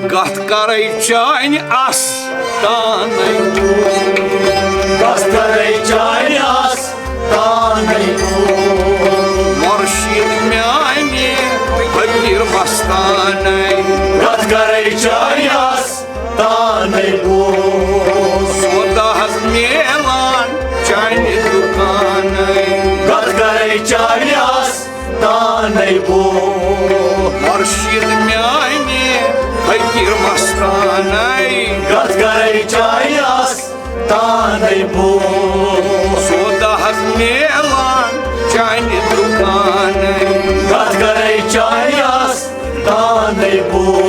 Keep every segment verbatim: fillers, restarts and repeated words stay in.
کتھ کرے چانہِ آستانٕے۔ کتھ کرے چانہِ آستانٕے۔ مُرشِد میانہِ فقیٖر مستانٕے۔ کتھ کرے چانہِ آستانٕے۔ سودا حظ میلان چانہِ دُکانٕے۔ کتھ کرے چانہِ آستانٕے۔ تانے بو۔ مُرشِد میانہِ فقیٖر مستانٕے۔ کتھ کرے چانہِ آستانٕے بو۔ سودا حظ میلان چانہِ دُکانٕے۔ کتھ کرے چانہِ آستانٕے بو۔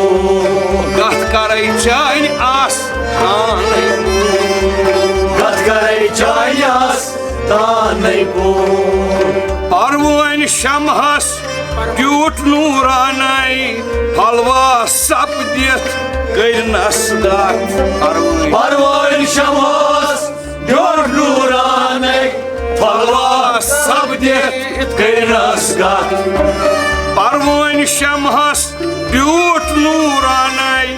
کتھ کرے چانہِ آستانٕے بو۔ کتھ کرے چانہِ آستانٕے بو۔ پروٲنۍ شمہس بیوٗٹھ نوٗرانَے، پھلوا سپدِتھ کٔرنس گتھ۔ پروٲنۍ۔ پروٲنۍ شمہس بیوٗٹھ نوٗرانَے، پھلوا سپدِتھ کٔرنس گتھ۔ پروٲنۍ شمہس بیوٗٹھ نوٗرانَے،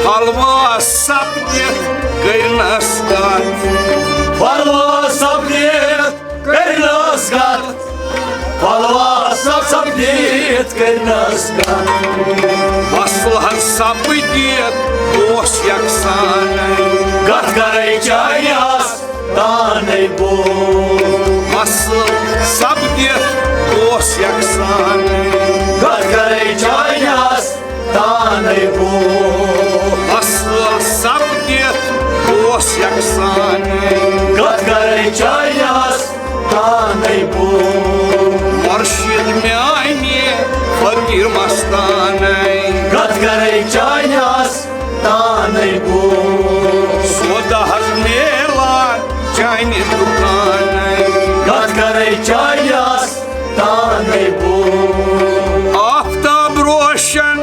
پھلوا سپدِتھ کٔرنس گتھ۔ پھلوا سپدِتھ کٔرنس گتھ۔ پھلوا سپدِتھ کٔرنس گتھ۔ وصل حظ سپدِتھ اوس یکسانٕے۔ کتھ کرے چانہِ آستانٕے بو۔ وصل سپدِتھ اوس یکسانٕے۔ کتھ کرے چانہِ آستانٕے بو۔ وصل سپدِتھ اوس یکسانٕے۔ کتھ کرے چانہِ آستانٕے بو۔ مُرشِد میانہِ فقیٖر مستانٕے۔ کتھ کرے چانہِ آستانٕے بو۔ سودا حظ میلان چانہِ دُکانٕے۔ کتھ کرے چانہِ آستانٕے بو۔ آفتاب روشن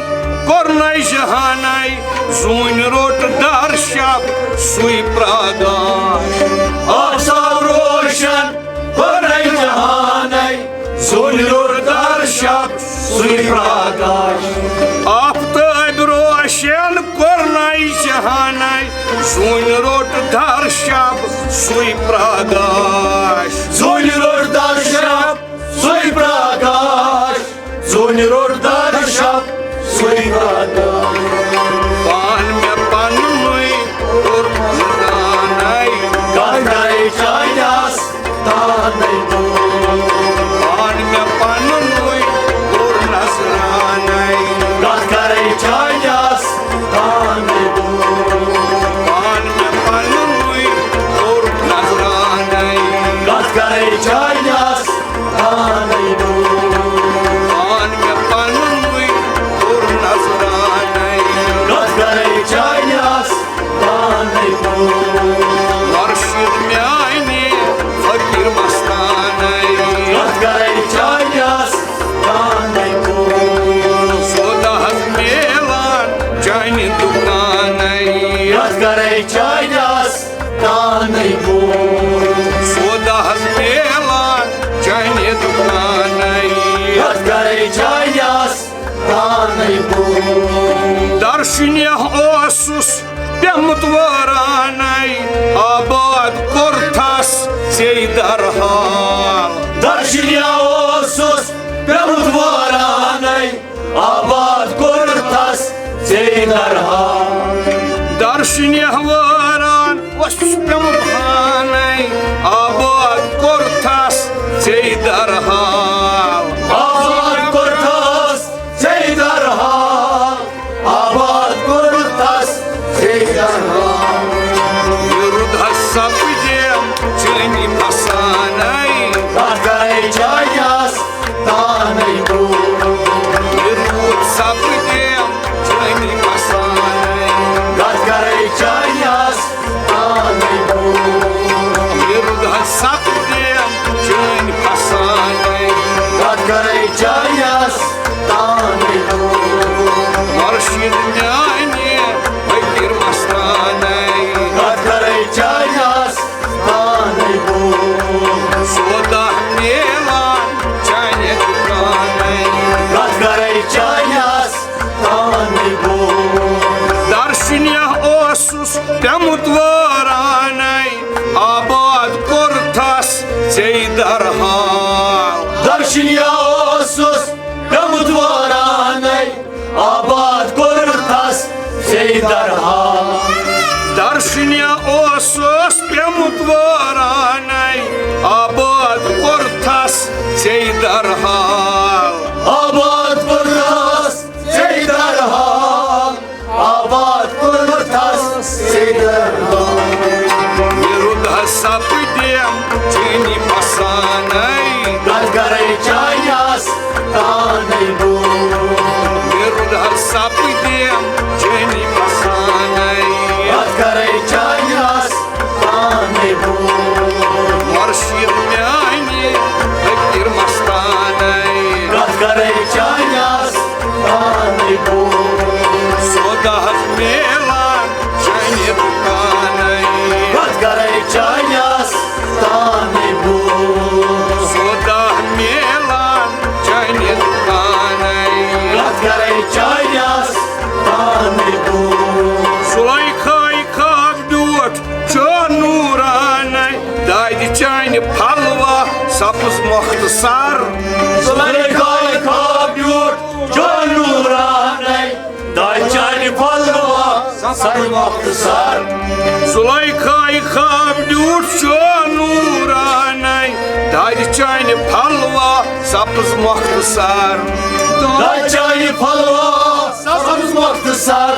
کوٚرنَے جہانَے، زوٗنہِ روٚٹ در شب سُے پرٛاگاش۔ آفتاب روشن کوٚرنَے جہانَے، زوٗنہِ روٚٹ در شب سُے پرٛاگاش۔ آفتاب روشن کوٚرنَے جہانَے، زوٗنہِ روٚٹ در شب سُے پرٛاگاش۔ زوٗنہِ روٚٹ در شب سُے پرٛاگاش۔ زوٗنہِ روٚٹ در شب سُے پرٛاگاش۔ پان مےٚ پننُے کوٚر نہٕ دانَے۔ کتھ کرے چانہِ آستانٕے بو۔ پان مےٚ پننُے کوٚر نذرانَے۔ کتھ کرے چانہِ آستانٕے بو۔ پان مےٚ پننُے کوٚر نذرانَے۔ کتھ کرے چانہِ آستانٕے بو۔ پان مےٚ پننُے کوٚر نذرانَے۔ کتھ کرے چانہِ آستانٕے بو۔ مُرشِد میانہِ فقیٖر مستانٕے۔ کتھ کرے چانہِ آستانٕے بو۔ سودا حظ میلان چانہِ دُکانٕے۔ کتھ کرے چانہِ آستانٕے بو۔ سودا حظ میلان چانہِ دُکانٕے۔ کتھ کرے چانہِ آستانٕے بو۔ درشنیہ اوسُس پیوٚمُت وٲرانَے، آباد کوٚرتھس ژےٚ درحال۔ درشنیہ اوسُس پیوٚمُت وٲرانَے، آباد کوٚرتھس ژےٚ درحال۔ درشنیہ وٲران اوسُس پیوٚمُت ہانَے، آباد کوٚرتھس ژےٚ درحال۔ آباد کوٚرتھس ژےٚ درحال، آباد کوٚرتھس ژےٚ درحال۔ یہِ رُت حظ سپدیم چٲنی پھسانَے۔ کتھ کرے چانہِ آستانٕے بو۔ یہِ رُت سپدیم چٲنی پھسانَے۔ کتھ کرے چانہِ آستانٕے بو۔ یہِ رُت حظ سپدیم چٲنی پھسانَے۔ کتھ کرے چانہِ آستانٕے بو۔ مُرشِد میانہِ فقیٖر مستانَے۔ کتھ کرے چانہِ آستانٕے بو۔ سودا میلان چانہِ دُکانَے۔ کتھ کرے چانہِ آستانٕے بو۔ اوسُس پیوٚمُت وٲرانَے، آباد کوٚرتھَس ژےٚ درحال۔ درشنیا اوسُس پیوٚمُت وٲرانَے، آباد کوٚرتھَس ژےٚ درحال۔ درشنیا اوسُس پیوٚمُت وٲرانَے، آباد کوٚرتھَس ژےٚ درحال۔ آباد کوٚرتھَس ژےٚ درحال، آباد کوٚرتھَس ژےٚ درحال۔ مےٚ روٚد حظ سپدیم چٲنی پسانَے۔ کتھ کرے چانہِ آس تانَے بوٗ۔ مےٚ روٚد حظ سپدیم چٲنی پسانَے۔ کتھ کرے چانہِ آس پانے بوٗ۔ مرشد میانہِ فقیر مستانَے۔ کتھ کرے چانہِ آس پانے بوٗ۔ سودا حظ میلان چانہِ دُکانَے۔ کتھ کرے چانہِ آس پانے بوٗ۔ سودا میلان چانہِ دُکانَے۔ کتھ کرے چانہِ آس پانے بوٗ۔ سُلے کھاے کھاو بیوٗٹھ چون نوٗرانَے، دادِ چانہِ پھلوا سبز مۄختہٕ سر۔ سُلے کھاے کھاو بیوٗٹھ چون نوٗرانَے، دادِ چانہِ پھلوا سبز مۄختہٕ سر۔ سُلے کھاے کھاو بیوٗٹھ چون نوٗرانَے، دادِ چانہِ پھلوا سبز مۄختہٕ سر۔ دادِ چانہِ پھلوا سبز مۄختہٕ سر۔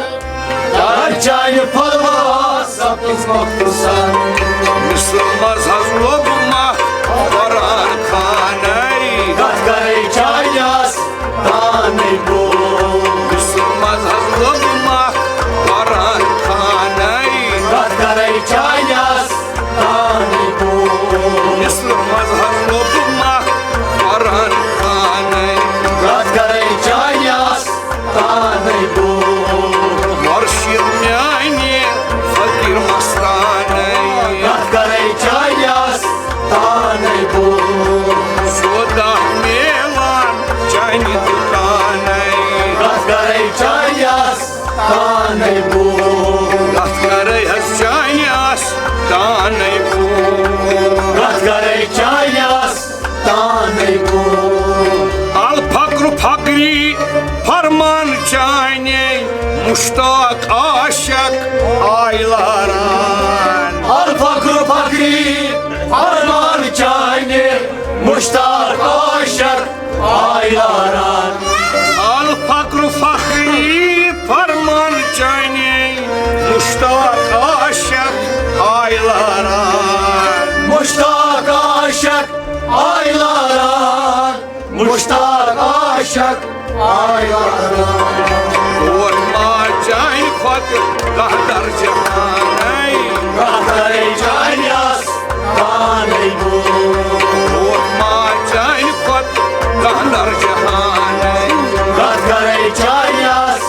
چانہِ پھلوا سبز مۄختہٕ سر۔ مصرٕ منٛز حظ لوٚب مکھ قرآن خانَے۔ کتھ کرے چانہِ آس تانَے بوٗ۔ مصرٕ منٛز حظ لوٚب مکھ قرآن خانَے۔ کتھ کرے چانہِ آس تانَے بوٗ۔ مصرٕ منٛز حظ لوٚب مکھ قرآن خانَے۔ کتھ کرے چانہِ آس تانَے بوٗ۔ مرشد میانہِ فقیر مستانَے۔ کتھ کرے چانہِ آس تانَے بوٗ۔ سودا میلان چانہِ دُکانَے۔ کتھ کرے چانہِ آس تانَے بوٗ۔ کتھ کرے حظ چانہِ آس تانَے بوٗ۔ کتھ کرے چانہِ آس تانَے بوٗ۔ الفقر فقری فرمان چانے، مشتاق عاشق آیلاران۔ الفقر فقری فرمان چانے، مشتاق عاشق آیلاران۔ الفقر فقری فرمان چانے، مشتاق عاشق آیلاران۔ مشتاق عاشق آیلاران، مشتاق عاشق آیلاران۔ اوٹ ما چانہِ کھۄتہٕ کانٛہہ درجہٕ ہانَے۔ کتھ کرے چانہِ آس تانَے بوٗ۔ اوٹ ما چانہِ کھۄتہٕ کانٛہہ درجہٕ ہانَے۔ کتھ کرے چانہِ آس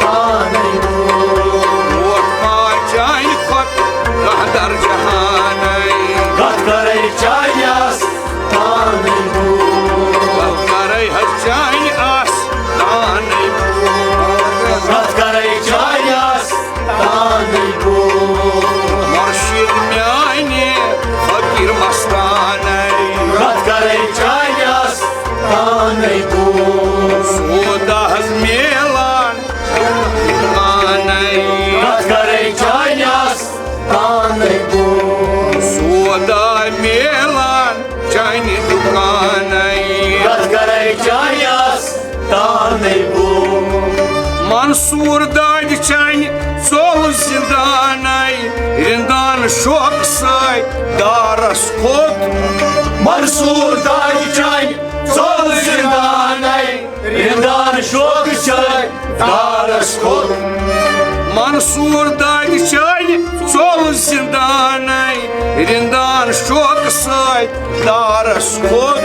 تانَے بوٗ۔ اوٹ ما چانہِ کھۄتہٕ کانٛہہ درجہٕ ہانَے۔ کتھ کرے چانہِ آس تانَے بوٗ۔ کتھ کرے حظ چانہِ آس تانَے بوٗ۔ کتھ کرے چانہِ آس تانَے بوٗ۔ مرشد میانہِ فقیر مستانَے۔ کتھ کرے چانہِ آس تانَے بوٗ۔ سودا حظ میلان پانَے۔ کتھ کرے چانہِ آس تانَے بوٗ۔ سودا میلان چانہِ دُکانَے۔ کتھ کرے چانہِ آس تانَے بوٗ۔ منصور دادِ چانہِ ژوٚل زِندانَے، رِندان شوقہٕ سۭتۍ دارس کھوٚت۔ منصور دادِ چانہِ ژوٚل زِندانَے، رِندان شوقہٕ سۭتۍ دارس کھوٚت۔ منصور دادِ چانہِ ژوٚل زِندانَے، رِندان شوقہٕ سۭتۍ دارس کھوٚت۔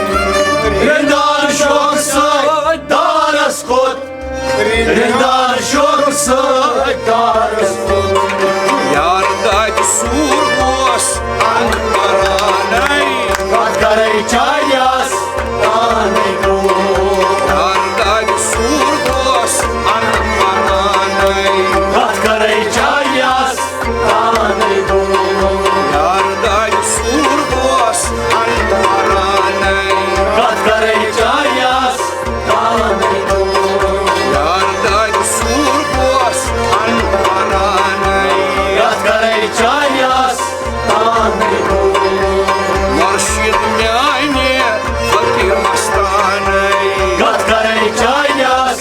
رِندان شوقہٕ سۭتۍ دارس کھوٚت۔ رِندان شوقہٕ سۭتۍ دارس کھوٚت۔ یار دادِ سوٗر اوس انگ پرانَے۔ کتھ کرے چانہِ آس تانَے بوٗ۔ یار دادِ سوٗر اوس انگ پرانَے۔ کتھ کرے چانہِ آس چانہِ آس تانٕے بوٗ۔ مرشد میانہِ فقیر مستانٕے۔ کتھ کرے چانہِ آس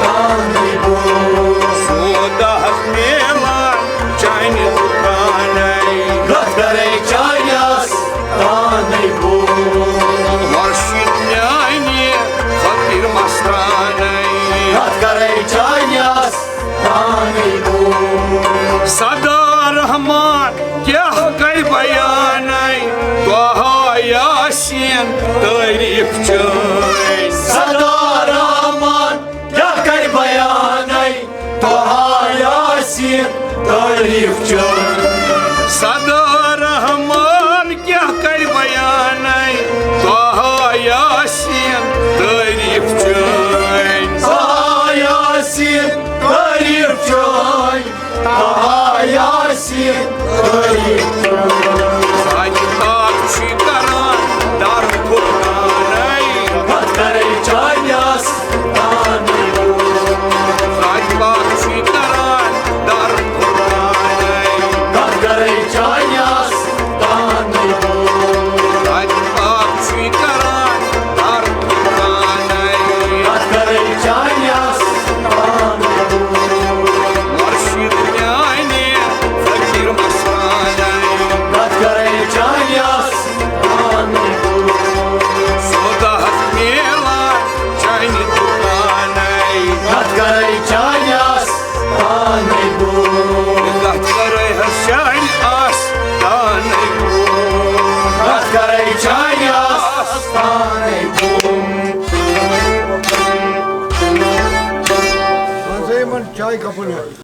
تانٕے بوٗ۔ سودا حظ میلان چانہِ دُکانٕے۔ کتھ کرے چانہِ آس تانٕے بوٗ۔ مرشد میانہِ فقیر مستانٕے۔ کتھ کرے چانہِ آس پانے گوٚو۔ سدا رحمان کیٛاہ کرِ بیانَے، طہ یاسین تعریف چٲنۍ۔ سدا رحمان کیٛاہ کرِ بیانَے، طہ یاسین تعریف چٲنۍ۔ سدا رحمان کیٛاہ کرِ بیانَے، طہ یاسین تعریف چٲنۍ۔ طہ یاسین تعریف چٲنۍ، طہ یاسین تعریف چٲنۍ۔ ساقی پاک چھُے کران در فرقانَے۔ کتھ کرے چانہِ آس تانٕے بوٗ۔ ساقی پاک چھُے کران در فرقانَے۔ کتھ کرے چانہِ آس تانٕے بوٗ۔ ساقی پاک چھُے کران در فرقانَے۔ کتھ کرے چانہِ آس تانٕے بوٗ۔ مرشد میانہِ فقیر مستانَے۔ کتھ کرے چانہِ آس پانے بوٗ۔ سودا حظ میلان چانہِ دُکانَے۔ کتھ کرے چانہِ آس پانے بوٗ۔ کتھ کرے حظ چانہِ آس پانے بوٗ۔ کتھ کرے چانہِ آس پانے بوٗ۔ وۄنۍ سا یِمن چاے کپن ہیوٚر۔